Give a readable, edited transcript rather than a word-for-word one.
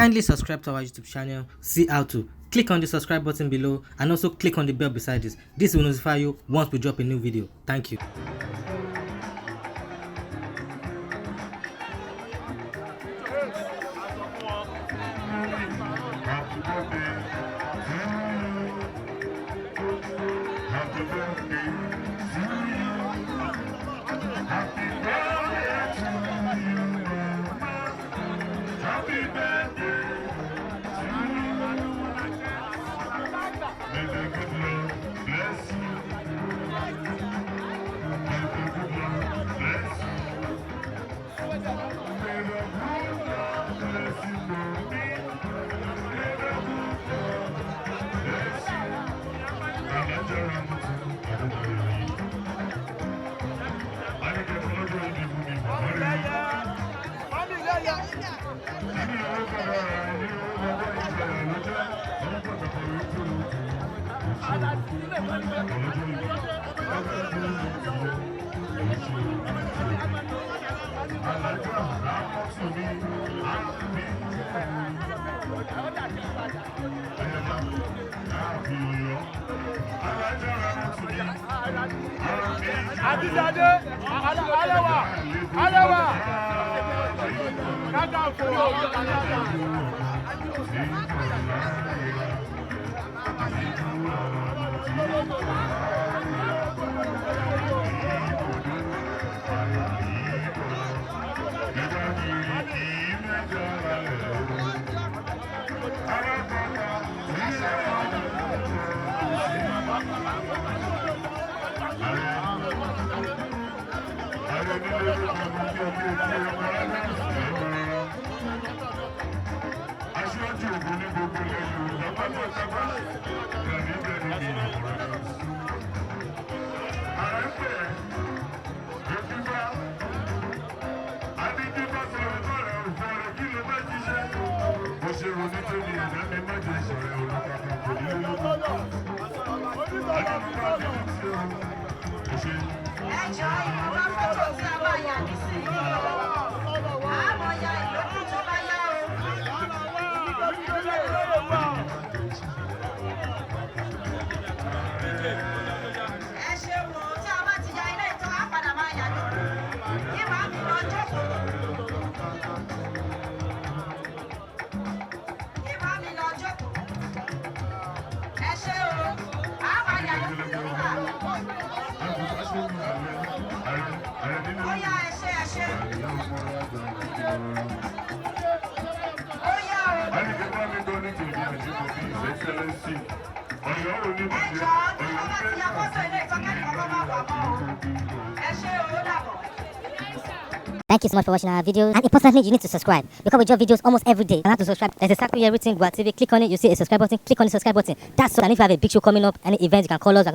Kindly subscribe to our YouTube channel, see how to. Click on the subscribe button below and also click on the bell beside this. This will notify you once we drop a new video. Thank you. Happy birthday to you. Happy birthday to you. Happy birthday to you. Happy birthday to you. May the good Lord bless you. May the good Lord bless you. May the good Lord bless you, baby. May the good Lord bless you. Alájà Ramatu Adébáyọ̀ yìí. Àníkẹ́ ọlọ́jọ́ ìbí fún mi bàbá rẹ̀. Nínú owó bàbá rẹ̀ ní owó bàbá ìjẹrẹ ló jẹ́ ọmọ pàtàkì rẹ̀ tó lò tó. Ọlọ́jọ́ ìbí ọlọ́jọ́ ìbí Alájà Ramatu ní àbí Ayọ̀lá láàfin Ọ̀yọ́. Alájà Ramatu ní àbí Àtijọ́dé, Alẹ́wà, Alẹ́wà, Kákàfò, Aṣíwájú ògùn ní gbogbo ilẹ̀ Yorùbá pátápátá, Gani Gani ní ìmọ̀ràn. Ààrẹ ń pè é, Òkúta, Adíjú bá sọ̀rọ̀ bọ̀rẹ̀ òfò rẹ̀ kí ló bá jíṣẹ́. Bó ṣe ronú tó ní ẹ̀dá mi má jẹ́ ìṣọ̀rẹ́ olùkàkà kò ní lógún. Adíjú bá ti ní sí o. Ó ṣe. Ẹ jọ, ìwọ̀nba fọ́tò tí a máa yà nísìnyí o, a máa ya ìyókù tó bá yá o. Ẹ ṣeun o. Tí a bá ti ya ilé ìtàn, á padà máa yà yòókù kí màá mi lọ jókòó. Kí màá mi lọ jókòó. Ẹ ṣé o, a máa yà yòókù nígbà. Ó yá, ẹ ṣé, ẹ ṣé. Ó yá o. Ẹ jọ̀ọ́, tí wọ́n bá ti ya fọ́tò ilé ìtàn, kẹ́nìkan kọ́ máa wà mọ́ o. Ẹ ṣé o, ó dàbọ̀. Thank you so much for watching our videos. And importantly, you need to subscribe because we drop videos almost every day. And how to subscribe? There's a circle here written Gua TV. Click on it, you see a subscribe button. Click on the subscribe button. That's all. And if you have a big show coming up, any event, you can call us.